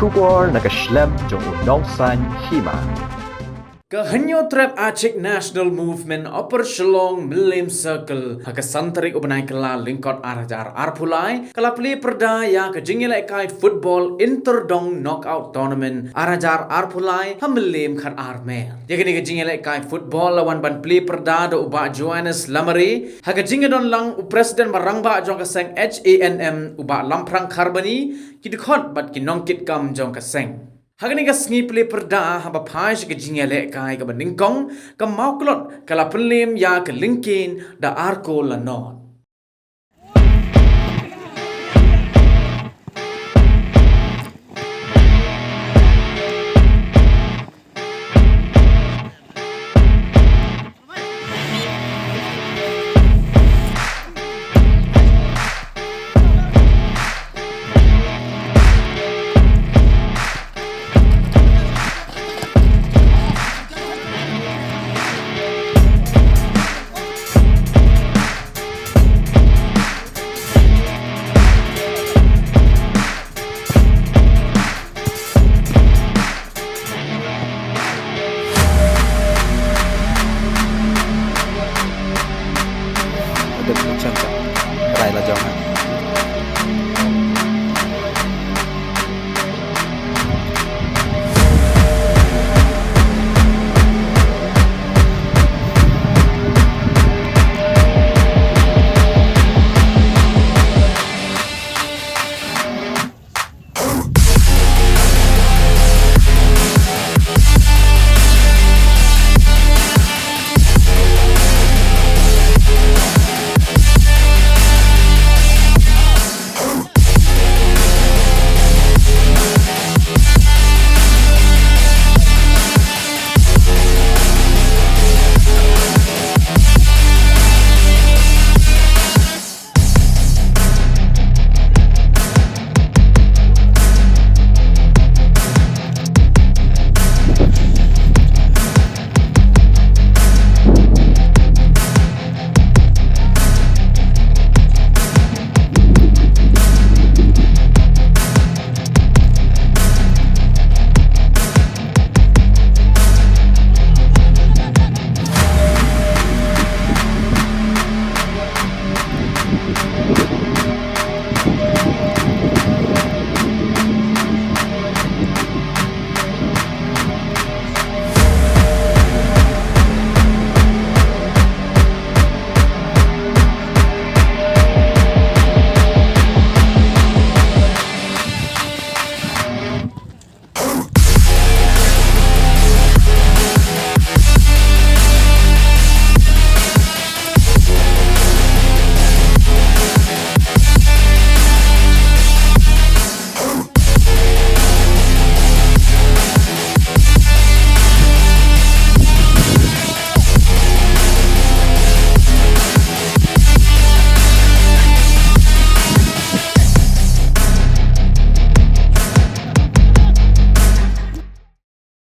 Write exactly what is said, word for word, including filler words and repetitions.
Khubor na ka shlem jong u Nongsaiñ Hima. Ka Hynñiewtrep Achik National Movement Upper Shillong Mylliem Circle ha ka san tarik u bnai Kyllalyngkot ar hajar arphew lai ka la plie pyrda ïa ka jingïalehkai football Inter Dong Knockout Tournament ar hajar arphew lai ha Mylliem Khatar Mer. Ïa kane ka jingïalehkai football la wan ban plie pyrda da u Bah Johannes Lamare ha ka jingïadon lang u President ba rangbah jong ka seng H A N M u Bah Lamphrang Kharbani, ki dkhot bad ki nongkitkam jong ka seng. Ha kane ka sngi plie pyrda haba phai sha ka jingïalehkai kaba nyngkong, ka Mawklot ka la pynliem ïa ka Lyngkien da ar kol la nod.